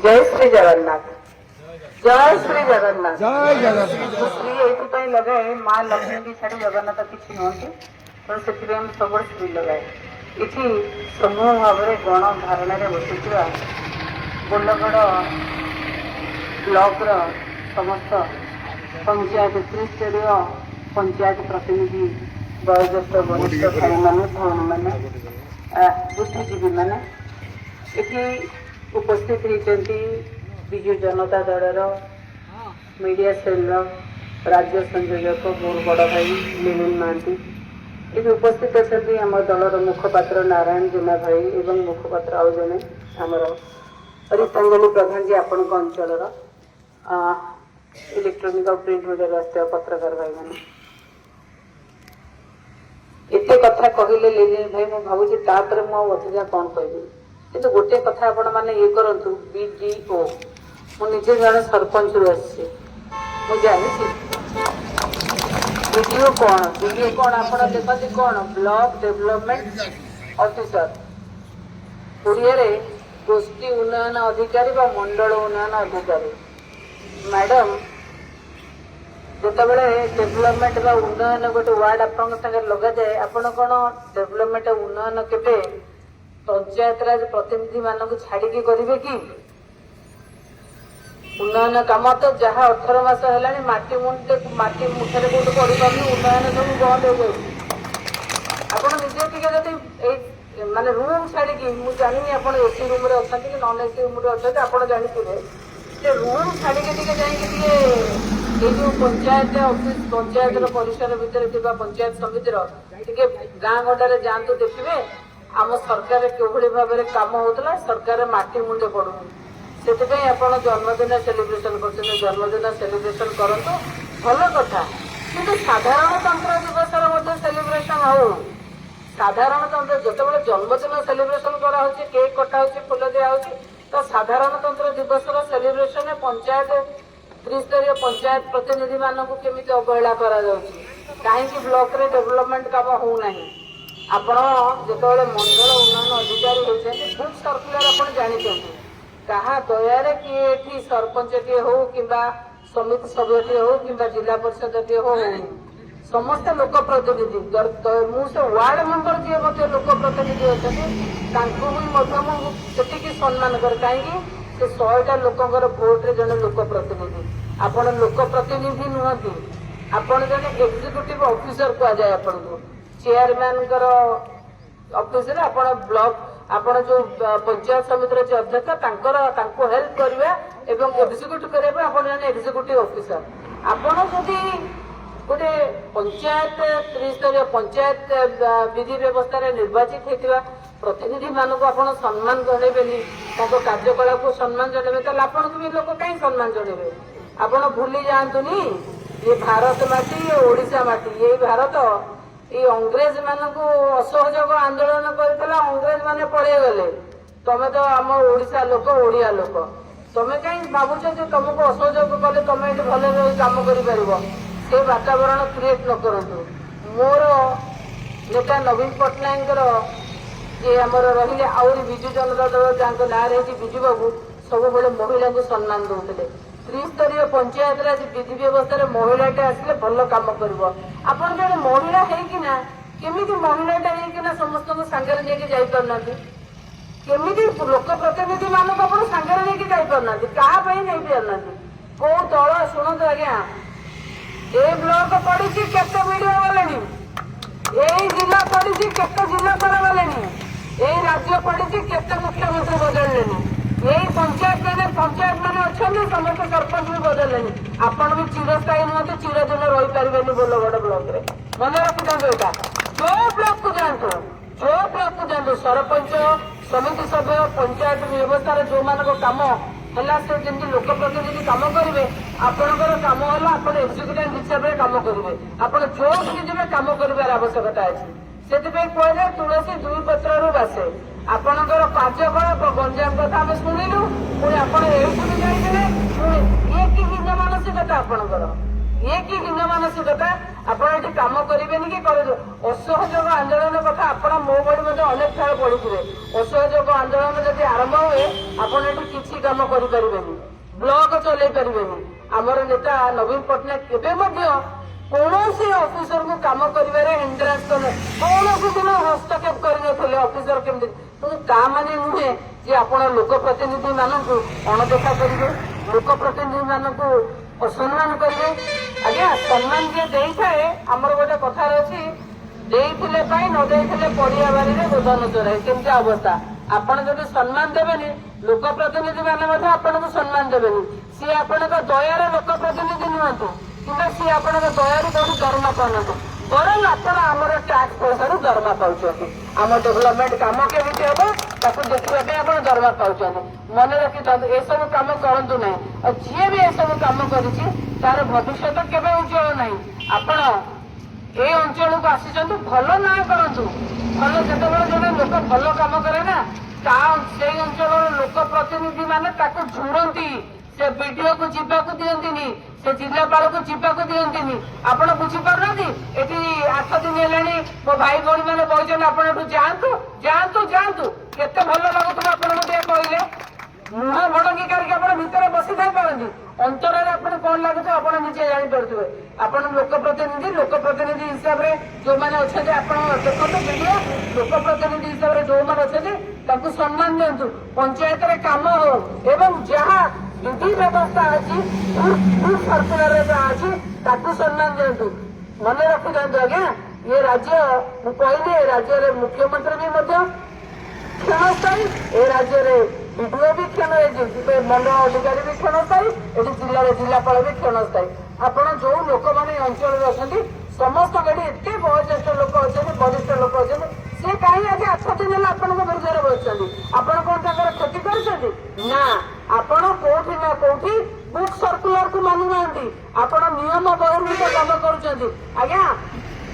ଜୟ ଶ୍ରୀ ଜଗନ୍ନାଥ, ଜୟ ଶ୍ରୀ ଜଗନ୍ନାଥ। ଜୟ ଜଗନ୍ନାଥ। ମୁଁ ଶ୍ରୀ ଏଇଥିପାଇଁ ଲଗାଏ, ମା ଲକ୍ଷ୍ମୀକି ଛାଡ଼ି ଜଗନ୍ନାଥ କିଛି ନୁହନ୍ତି। ତେଣୁ ସେଥିପାଇଁ ମୁଁ ସବୁବେଳେ ଶ୍ରୀ ଲଗାଏ। ଏଠି ସମୂହ ଭାବରେ ଗଣ ଧାରଣାରେ ବସିଥିବା ବୋଲଗଡ଼ ବ୍ଲକର ସମସ୍ତ ପଞ୍ଚାୟତ, ତ୍ରିସ୍ତରୀୟ ପଞ୍ଚାୟତ ପ୍ରତିନିଧି, ବୟୋଜ୍ୟେଷ୍ଠ ବରିଷ୍ଠ ଭାଇମାନେ, ଭଉଣୀମାନେ, ବୁଦ୍ଧିଜୀବୀମାନେ ଏଠି ଉପସ୍ଥିତ ହେଇଛନ୍ତି। ବିଜୁ ଜନତା ଦଳର ମିଡ଼ିଆ ସେଲ୍ର ରାଜ୍ୟ ସଂଯୋଜକ ମୋର ବଡ଼ ଭାଇ ଲିଲିନ ମହାନ୍ତି ଏଠି ଉପସ୍ଥିତ ଅଛନ୍ତି। ଆମ ଦଳର ମୁଖପାତ୍ର ନାରାୟଣ ଜେନା ଭାଇ ଏବଂ ମୁଖପାତ୍ର ଆଉ ଜଣେ ଆମର ରୀତାଞ୍ଜଳି ପ୍ରଧାନ ਜੀ, ଆପଣଙ୍କ ଅଞ୍ଚଳର ଇଲେକ୍ଟ୍ରୋନିକ ଆଉ ପ୍ରିଣ୍ଟ ମିଡ଼ିଆରେ ଆସିଥିବା ପତ୍ରକାର ଭାଇମାନେ। ଏତେ କଥା କହିଲେ ଲିଲିନ ଭାଇ, ମୁଁ ଭାବୁଛି ତାପରେ ମୁଁ ଆଉ ଅଧିକା କଣ କହିବି। କିନ୍ତୁ ଗୋଟେ କଥା ଆପଣ ମାନେ ଇଏ କରନ୍ତୁ, ବିଡିଓ, ମୁଁ ନିଜେ ଜଣେ ସରପଞ୍ଚରୁ ଆସିଛି, ମୁଁ ଜାଣିଛି ବିଡିଓ କଣ। ବିଡିଓ କଣ ଆପଣ ଦେଖନ୍ତି କଣ? ବ୍ଲକ ଡେଭଲପମେଣ୍ଟ ଅଫିସର, ଓଡ଼ିଆରେ ଗୋଷ୍ଠୀ ଉନ୍ନୟନ ଅଧିକାରୀ ବା ମଣ୍ଡଳ ଉନ୍ନୟନ ଅଧିକାରୀ। ମ୍ୟାଡମ, ଯେତେବେଳେ ଡେଭଲପମେଣ୍ଟ ବା ଉନ୍ନୟନ ଗୋଟେ ୱାର୍ଡ ଆପଣଙ୍କ ସାଙ୍ଗରେ ଲଗାଯାଏ, ଆପଣ କଣ ଡେଭଲପମେଣ୍ଟ ଉନ୍ନୟନ କେବେ ପଞ୍ଚାୟତରାଜ ପ୍ରତିନିଧି ମାନଙ୍କୁ ଛାଡିକି କରିବେ କି? ଉନ୍ନୟନ କାମ ତ ଯାହା 18 ମାସ ହେଲାଣି ମାଟି ମୁଣ୍ଡେ ମାଟି ମୁଠରେ କୋଉଠି ପଡିପାରୁନି। ଉନ୍ନୟନ ସବୁ ବନ୍ଦ ହେଇଯାଉଛି। ଆପଣ ନିଜେ ଟିକେ ଯଦି ଏଇ ମାନେ ରୁମ୍ ଛାଡିକି, ମୁଁ ଜାଣିନି ଆପଣ ଏସି ରୁମରେ ଅଛନ୍ତି କି ନନ୍ ଏସି ରୁମରେ ଅଛନ୍ତି, ଆପଣ ଜାଣିଥିବେ ଯେ ରୁମ୍ ଛାଡିକି ଟିକେ ଯାଇକି ଟିକେ ଏଇ ଯୋଉ ପଞ୍ଚାୟତ ଅଫିସ, ପଞ୍ଚାୟତର ପରିସର ଭିତରେ ଥିବା ପଞ୍ଚାୟତ ସମିତିର ଟିକେ ଗାଁ ଗଣ୍ଡାରେ ଯାଆନ୍ତୁ, ଦେଖିବେ ଆମ ସରକାରରେ କିଭଳି ଭାବରେ କାମ ହଉଥିଲା। ସରକାରରେ ମାଟି ମୁଣ୍ଡେ ପଡୁନି। ସେଥିପାଇଁ ଆପଣ ଜନ୍ମଦିନ ସେଲିବ୍ରେସନ କରୁଛନ୍ତି। ଜନ୍ମଦିନ ସେଲିବ୍ରେସନ କରନ୍ତୁ, ଭଲ କଥା। କିନ୍ତୁ ସାଧାରଣତନ୍ତ୍ର ଦିବସର ମଧ୍ୟ ସେଲିବ୍ରେସନ ହଉ। ସାଧାରଣତନ୍ତ୍ର ଯେତେବେଳେ ଜନ୍ମଦିନ ସେଲିବ୍ରେସନ କରାହଉଛି, କେକ୍ କଟା ହଉଛି, ଫୁଲ ଦିଆହଉଛି, ତ ସାଧାରଣତନ୍ତ୍ର ଦିବସର ସେଲିବ୍ରେସନ ପଞ୍ଚାୟତ, ତ୍ରିସ୍ତରୀୟ ପଞ୍ଚାୟତ ପ୍ରତିନିଧି ମାନଙ୍କୁ କେମିତି ଅବହେଳା କରାଯାଉଛି? କାହିଁକି ବ୍ଲକରେ ଡେଭଲପମେଣ୍ଟ କାମ ହଉନାହିଁ? ଆପଣ ଯେତେବେଳେ ମଣ୍ଡଳ ଉନ୍ନୟନ ଅଧିକାରୀ ହେଇଛନ୍ତି, ବୁକ୍ ସର୍କୁଲାର ଆପଣ ଜାଣିଛନ୍ତି। କାହା ଦୟାରେ କିଏ ଏଠି ସରପଞ୍ଚଟିଏ ହଉ କିମ୍ବା ସମିତି ସଭ୍ୟଟିଏ ହଉ କିମ୍ବା ଜିଲ୍ଲା ପରିଷଦଟିଏ ହଉ, ହଉନି। ସମସ୍ତେ ଲୋକ ପ୍ରତିନିଧି। ମୁଁ ସେ ୱାର୍ଡ ମେମ୍ବର ଯିଏ ମଧ୍ୟ ଲୋକ ପ୍ରତିନିଧି ଅଛନ୍ତି, ତାଙ୍କୁ ବି ମଧ୍ୟ ମୁଁ ସେତିକି ସମ୍ମାନ କରେ। କାହିଁକି? ସେ 100ଟା ଲୋକଙ୍କର ଭୋଟରେ ଜଣେ ଲୋକ ପ୍ରତିନିଧି। ଆପଣ ଲୋକ ପ୍ରତିନିଧି ନୁହନ୍ତି, ଆପଣ ଜଣେ ଏକ୍ଜିକ୍ୟୁଟିଭ ଅଫିସର କୁହାଯାଏ ଆପଣଙ୍କୁ। ଚେୟାରମ୍ୟାନଙ୍କର ଅଫିସରେ ଆପଣ ବ୍ଲକ, ଆପଣ ଯୋଉ ପଞ୍ଚାୟତ ସମିତିର ଯିଏ ଅଧ୍ୟକ୍ଷ, ତାଙ୍କର ତାଙ୍କୁ ହେଲ୍ପ କରିବା ଏବଂ ଏକ୍ଜିକ୍ୟୁଟିଭ କରିବା ପାଇଁ ଆପଣ ଜଣେ ଏକ୍ଜିକ୍ୟୁଟିଭ ଅଫିସର। ଆପଣ ଯଦି ଗୋଟେ ପଞ୍ଚାୟତ, ତ୍ରିସ୍ତରୀୟ ପଞ୍ଚାୟତ ବିଧି ବ୍ୟବସ୍ଥାରେ ନିର୍ବାଚିତ ହେଇଥିବା ପ୍ରତିନିଧି ମାନଙ୍କୁ ଆପଣ ସମ୍ମାନ ଜଣେଇବେନି, ତାଙ୍କ କାର୍ଯ୍ୟକଳାପକୁ ସମ୍ମାନ ଜଣେଇବେ, ତାହେଲେ ଆପଣଙ୍କୁ ବି ଲୋକ କାହିଁ ସମ୍ମାନ ଜଣେଇବେ? ଆପଣ ଭୁଲି ଯାଆନ୍ତୁନି, ଇଏ ଭାରତ ମାଟି, ଇଏ ଓଡିଶା ମାଟି। ଏଇ ଭାରତ ଏଇ ଅଂଗ୍ରେଜ ମାନଙ୍କୁ ଅସହଯୋଗ ଆନ୍ଦୋଳନ କରିଥିଲା, ଅଂଗ୍ରେଜ ମାନେ ପଳେଇଗଲେ। ତମେ ତ ଆମ ଓଡିଶା ଲୋକ, ଓଡିଆ ଲୋକ, ତମେ କାହିଁ ଭାବୁଛ ଯେ ତମକୁ ଅସହଯୋଗ କଲେ ତମେ ଏଠି ଭଲରେ ରହି କାମ କରିପାରିବ? ସେ ବାତାବରଣ କ୍ରିଏଟ ନ କରନ୍ତୁ। ମୋର ନେତା ନବୀନ ପଟ୍ଟନାୟକଙ୍କର ଯିଏ ଆମର ରହିଲେ, ଆହୁରି ବିଜୁ ଜନତା ଦଳ ଯାଙ୍କ ନାଁରେ ହେଇଛି, ବିଜୁ ବାବୁ ସବୁବେଳେ ମହିଳାଙ୍କୁ ସମ୍ମାନ ଦଉଥିଲେ। ତ୍ରିସ୍ତରୀୟ ପଞ୍ଚାୟତରାଜ ବିଧି ବ୍ୟବସ୍ଥାରେ ମହିଳାଟେ ଆସିଲେ ଭଲ କାମ କରିବ। ଆପଣ ଜଣେ ମହିଳା ହେଇକିନା କେମିତି ମହିଳାଟା ହେଇକିନା ସମସ୍ତଙ୍କ ସାଙ୍ଗରେ ନେଇକି ଯାଇପାରୁନାହାନ୍ତି? କେମିତି ଲୋକ ପ୍ରତିନିଧି ମାନଙ୍କୁ ଆପଣ ସାଙ୍ଗରେ ନେଇକି ଯାଇପାରୁନାହାନ୍ତି? କାହା ପାଇଁ ନେଇପାରୁନାହାନ୍ତି? କୋଉ ଦଳ? ଶୁଣନ୍ତୁ ଆଜ୍ଞା, ଏ ବ୍ଲକ ପଡିଛି, କେତେ ବିଡିଓ ଗଲେଣି। ଏଇ ଜିଲ୍ଲା ପଡିଛି, କେତେ ଜିଲ୍ଲାପାଳ ଗଲେଣି। ଏଇ ରାଜ୍ୟ ପଡିଛି, କେତେ ମୁଖ୍ୟମନ୍ତ୍ରୀ ବଦଳିଲେଣି। ଏଇ ପଞ୍ଚାୟତ ମାନେ, ପଞ୍ଚାୟତ ମାନେ ଅଛନ୍ତି, ସମସ୍ତେ ସରପଞ୍ଚ ବି ବଦଳିଲେଣି। ଆପଣ ବି ଚିରସ୍ଥାୟୀ ନୁହନ୍ତି, ଚିରଦିନ ରହିପାରିବେନି ବୋଲଗଡ଼ ବ୍ଲକରେ। ମନେ ରଖିଥାନ୍ତୁ ଏଇଟା। ଯୋଉ ବ୍ଲକକୁ ଯାଆନ୍ତୁ, ଯୋଉ ବ୍ଲକକୁ ଯାଆନ୍ତୁ, ସରପଞ୍ଚ, ସମିତି ସଭ୍ୟ, ପଞ୍ଚାୟତ ବ୍ୟବସ୍ଥାରେ ଯୋଉମାନଙ୍କ କାମ ହେଲା, ସେ ଯେମିତି ଲୋକ ପ୍ରତିନିଧି କାମ କରିବେ। ଆପଣଙ୍କର କାମ ହେଲା ଆପଣ ଏକ୍ଜିକ୍ୟୁଟିଭ ହିସାବରେ କାମ କରିବେ। ଆପଣ ଯୋଉଠିକି ଯିବେ, କାମ କରିବାର ଆବଶ୍ୟକତା ଅଛି। ସେଥିପାଇଁ କୁହାଯାଏ, ତୁଳସୀ ଦୁଇ ପତ୍ରରୁ ବାସେ। ଆପଣଙ୍କର କାର୍ଯ୍ୟକଳାପ ଗଞ୍ଜାମ କଥା ଆମେ ଶୁଣିଲୁ, ପୁଣି ଆପଣ ଏଇଠୁ ବି ଯାଇଥିଲେ। ପୁଣି ଇଏ କି ହୀନ ମାନସିକତା ଆପଣଙ୍କର? ଇଏ କି ହୀନ ମାନସିକତା? ଆପଣ ଏଠି କାମ କରିବେନି କି କରିବେ? ଅସହଯୋଗ ଆନ୍ଦୋଳନ କଥା ଆପଣ ମୋ ଭଳି ମଧ୍ୟ ଅନେକ ଥର ପଢିଥିବେ। ଅସହଯୋଗ ଆନ୍ଦୋଳନ ଯଦି ଆରମ୍ଭ ହୁଏ, ଆପଣ ଏଠି କିଛି କିଛି କାମ କରିପାରିବେନି, ବ୍ଲକ ଚଲେଇ ପାରିବେନି। ଆମର ନେତା ନବୀନ ପଟ୍ଟନାୟକ କେବେ ମଧ୍ୟ କୌଣସି ଅଫିସରକୁ କାମ କରିବାରେ ହିଣ୍ଡ୍ରାନ୍ସ କଲେ, କୌଣସି ଦିନ ହସ୍ତକ୍ଷେପ କରିନଥିଲେ ଅଫିସର କେମିତି। କିନ୍ତୁ ତା ମାନେ ନୁହେଁ ଯେ ଆପଣ ଲୋକ ପ୍ରତିନିଧି ମାନଙ୍କୁ ଅଣଦେଖା କରିବେ, ଲୋକ ପ୍ରତିନିଧି ମାନଙ୍କୁ ଅସମ୍ମାନ କରିବେ। ଆଜ୍ଞା, ସମ୍ମାନ ଯିଏ ଦେଇଥାଏ, ଆମର ଗୋଟେ କଥାରେ ଅଛି, ଦେଇଥିଲେ ପାଇଁ, ନ ଦେଇଥିଲେ ପଡିଆ ବାରିରେ ଗୋଧନ ଚରାଇ। କେମିତି ଅବସ୍ଥା। ଆପଣ ଯଦି ସମ୍ମାନ ଦେବେନି, ଲୋକ ପ୍ରତିନିଧି ମାନେ ମଧ୍ୟ ଆପଣଙ୍କୁ ସମ୍ମାନ ଦେବେନି। ସିଏ ଆପଣଙ୍କ ଦୟାରେ ଲୋକ ପ୍ରତିନିଧି ନୁହନ୍ତି କିମ୍ବା ସିଏ ଆପଣଙ୍କ ଦୟାରୁ କୋଉଠି ଦରମା ପାଉନାହାନ୍ତି, ବରଂ ଆପଣ ଆମର ଟ୍ୟାକ୍ସ ପଇସାରୁ ଦରମା ପାଉଛନ୍ତି। ଆମ ଡେଭଲପମେଣ୍ଟ କାମ କେମିତି ହବ, ତାକୁ ଦେଖିବା ପାଇଁ ଆପଣ ଦରମା ପାଉଛନ୍ତି। ମନେ ରଖିଥାନ୍ତୁ, ଏସବୁ କାମ କରନ୍ତୁ ନାହିଁ। ଆଉ ଯିଏ ବି ଏସବୁ କାମ କରିଛି, ତାର ଭବିଷ୍ୟତ କେବେ ଉଜ୍ଜଳ ନାହିଁ। ଆପଣ ଏଇ ଅଞ୍ଚଳକୁ ଆସିଛନ୍ତି, ଭଲ ନାଁ କରନ୍ତୁ, ଭଲ। ଯେତେବେଳେ ଜଣେ ଲୋକ ଭଲ କାମ କରେ ନା, ତା ସେଇ ଅଞ୍ଚଳର ଲୋକ ପ୍ରତିନିଧି ମାନେ ତାକୁ ଝୁରନ୍ତି। ସେ ବିଡିଓକୁ ଯିବାକୁ ଦିଅନ୍ତିନି, ସେ ଜିଲ୍ଲାପାଳକୁ ଯିବାକୁ ଦିଅନ୍ତିନି। ଆପଣ ବୁଝିପାରୁନାହାନ୍ତି, ଏଠି 8 ଦିନ ହେଲାଣି ମୋ ଭାଇ ଭଉଣୀ ମାନେ ବସିଛନ୍ତି, ଆପଣ ଏଠୁ ଯାଆନ୍ତୁ, ଯାଆନ୍ତୁ, ଯାଆନ୍ତୁ। କେତେ ଭଲ ଲାଗୁଥିବ ଆପଣଙ୍କୁ ଟିକେ କହିଲେ? ମୁହଁ ଭଡଙ୍ଗି କରିକି ଆପଣ ଭିତରେ ବସିଥାଇ ପାରନ୍ତି, ଅନ୍ତରରେ ଆପଣ କଣ ଲାଗୁଥିବ ଆପଣ ନିଜେ ଜାଣିପାରୁଥିବେ। ଆପଣ ଲୋକ ପ୍ରତିନିଧି, ଲୋକ ପ୍ରତିନିଧି ହିସାବରେ ଯୋଉମାନେ ଅଛନ୍ତି, ଆପଣ ଦେଖନ୍ତୁ ଭିଡିଓ, ଲୋକ ପ୍ରତିନିଧି ହିସାବରେ ଯୋଉମାନେ ଅଛନ୍ତି ତାଙ୍କୁ ସମ୍ମାନ ଦିଅନ୍ତୁ। ପଞ୍ଚାୟତରେ କାମ ହଉ ଏବଂ ଯାହା ବିଧି ବ୍ୟବସ୍ଥା ଅଛି, ସର୍କୁଲାରରେ ଯାହା ଅଛି, ତାକୁ ସମ୍ମାନ ଦିଅନ୍ତୁ। ମନେ ରଖିଥାନ୍ତୁ ଆଜ୍ଞା, ଇଏ ରାଜ୍ୟ, ମୁଁ କହିଲି, ଏ ରାଜ୍ୟରେ ମୁଖ୍ୟମନ୍ତ୍ରୀ ବି ମଧ୍ୟ କ୍ଷଣସ୍ଥାୟୀ, ଏ ରାଜ୍ୟରେ ବିଡିଓ ବି କ୍ଷଣ, ମଣ୍ଡଳ ଅଧିକାରୀ ବି କ୍ଷଣସ୍ଥାୟୀ, ଏଠି ଜିଲ୍ଲାରେ ଜିଲ୍ଲାପାଳ ବି କ୍ଷଣସ୍ଥାୟୀ। ଆପଣ ଯୋଉ ଲୋକମାନେ ଏ ଅଞ୍ଚଳରେ ଅଛନ୍ତି, ସମସ୍ତଙ୍କ ଏଠି ଏତେ ବୟୋଜ୍ୟେଷ୍ଠ ଲୋକ ଅଛନ୍ତି, ବରିଷ୍ଠ ଲୋକ ଅଛନ୍ତି, ସେ କାହିଁ ଆଜି 8 ଦିନ ହେଲା ଆପଣଙ୍କ ବିରୁଦ୍ଧରେ ବସିଛନ୍ତି? ଆପଣ କଣ ତାଙ୍କର କ୍ଷତି କରିଛନ୍ତି? ନା, ଆପଣ କୋଉଠି ନା କୋଉଠି ବୁକ୍ ସର୍କୁଲାରକୁ ମାନୁନାହାନ୍ତି। ଆପଣ ନିୟମ ବହିର୍ଭୂତ କାମ କରୁଛନ୍ତି। ଆଜ୍ଞା,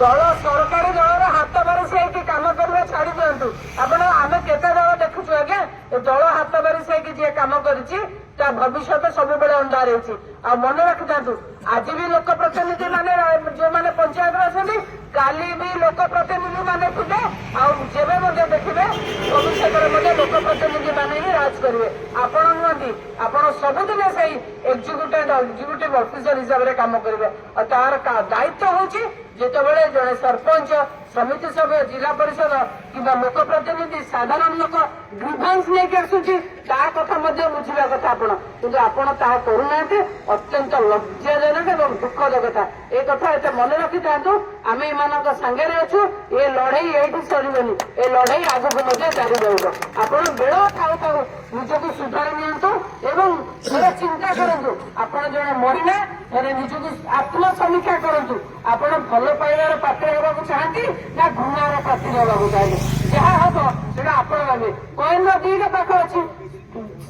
ଦଳ, ସରକାରୀ ଦଳର ହାତ ବାରିସି ହେଇକି କାମ କରିବା ଛାଡି ଦିଅନ୍ତୁ ଆପଣ। ଆମେ କେତେ ଦଳ ଦେଖୁଛୁ ଆଜ୍ଞା। ଏ ଦଳ ହାତ ବାରିସି ହେଇକି ଯିଏ କାମ କରିଛି, ତା ଭବିଷ୍ୟତ ସବୁବେଳେ ଅନ୍ଧାର ହେଇଛି। ଆଉ ମନେ ରଖିଥାନ୍ତୁ, ଆଜି ବି ଲୋକ ପ୍ରତିନିଧି ମାନେ ଯୋଉମାନେ ପଞ୍ଚାୟତରେ ଅଛନ୍ତି, କାଲି ବି ଲୋକ ପ୍ରତିନିଧି ମାନେ ଥିବେ, ଆଉ ଯେବେ ମଧ୍ୟ ଦେଖିବେ, ଭବିଷ୍ୟତରେ ମଧ୍ୟ ଲୋକ ପ୍ରତିନିଧି ମାନେ ହିଁ ରାଜ କରିବେ, ଆପଣ ନୁହନ୍ତି। ଆପଣ ସବୁଦିନ ସେଇ ଏକ୍ଜିକ୍ୟୁଟିଭ ଏକ୍ଜିକ୍ୟୁଟିଭ ଅଫିସର ହିସାବରେ କାମ କରିବେ। ଆଉ ତାର ଦାୟିତ୍ୱ ହଉଛି, ଯେତେବେଳେ ଜଣେ ସରପଞ୍ଚ, ସମିତି ସଭ୍ୟ, ଜିଲ୍ଲା ପରିଷଦ କିମ୍ବା ଲୋକ ପ୍ରତିନିଧି, ସାଧାରଣ ଲୋକ ଗ୍ରିଭାନ୍ସ ନେଇକି ଆସୁଛି, ତା କଥା ମଧ୍ୟ ବୁଝିବା କଥା ଆପଣ। କିନ୍ତୁ ଆପଣ ତାହା କରୁନାହାନ୍ତି। ଅତ୍ୟନ୍ତ ଲଜ୍ଜାଜନକ ଏବଂ ଦୁଃଖଦ କଥା। ଏ କଥା ଏତେ ମନେ ରଖିଥାନ୍ତୁ, ଆମେ ଏମାନଙ୍କ ସାଙ୍ଗରେ ଅଛୁ। ଏ ଲଢେଇ ଏଇଠି ସରିବନି, ଏ ଲଢେଇ ଆଗକୁ ମଧ୍ୟ ଜାରି ରହିବ। ଆପଣ ବେଳ ଥାଉ ଥାଉ ନିଜକୁ ସୁଧାରି ନିଅନ୍ତୁ ଏବଂ ଥରେ ଚିନ୍ତା କରନ୍ତୁ। ଆପଣ ଜଣେ ମହିଳା, ଥରେ ନିଜକୁ ଆତ୍ମସମୀକ୍ଷା କରନ୍ତୁ। ଆପଣ ଭଲ ପାଇବାର ପାତ୍ର ହେବାକୁ ଚାହାନ୍ତି ନା ଘୃଣାର ପାତ୍ର ହେବାକୁ ଚାହାନ୍ତି? ଯାହା ହବ ସେଟା ଆପଣ ଭାବିବେ। କଏନର ଦିଟା ପାଖ ଅଛି,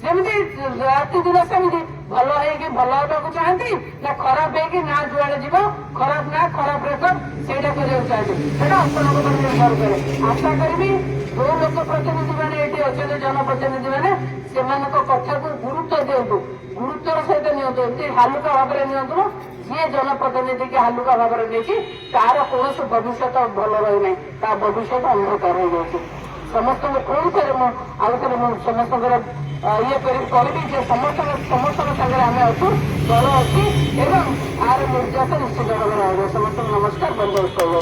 ଯେମିତି ରାତି ଦିନ ସେମିତି। ଭଲ ହେଇକି ଭଲ ହେବାକୁ ଚାହାନ୍ତି ନା ଖରାପ ହେଇକି ନା ଯୁଆଡେ ଯିବ ଖରାପ ନା ଖରାପ ରେକର୍ଡ, ସେଇଟା କରିବାକୁ ଚାହାନ୍ତି, ସେଇଟା ଆପଣଙ୍କ ଉପରେ ନିର୍ଭର କରେ। ଆଶା କରିବି, ଯୋଉ ଲୋକ ପ୍ରତିନିଧି ମାନେ ଏଇଠି ଅଛନ୍ତି, ଜନପ୍ରତିନିଧି ମାନେ, ସେମାନଙ୍କ କଥାକୁ ଗୁରୁତ୍ୱ ଦିଅନ୍ତୁ, ଗୁରୁତ୍ୱର ସହିତ ନିଅନ୍ତୁ, ଏମିତି ହାଲୁକା ଭାବରେ ନିଅନ୍ତୁ। ଯିଏ ଜନପ୍ରତିନିଧିକି ହାଲୁକା ଭାବରେ ନେଇଛି, ତାର କୌଣସି ଭବିଷ୍ୟତ ଭଲ ରହିନାହିଁ, ତା ଭବିଷ୍ୟତ ଅନ୍ଧକାର ହେଇଯାଉଛି। ସମସ୍ତଙ୍କୁ ପୁଣି ଥରେ ମୁଁ, ଆଉ ଥରେ ମୁଁ ସମସ୍ତଙ୍କର ଇଏ କରିବି ଯେ ସମସ୍ତଙ୍କ ସାଙ୍ଗରେ ଆମେ ଅଛୁ, ଦଳ ଅଛି ଏବଂ ଆର ନିର୍ଯାସ ନିଶ୍ଚିତ ଭାବରେ ରହିବ। ସମସ୍ତଙ୍କୁ ନମସ୍କାର। ବନ୍ଦେ ଉତ୍କଳ।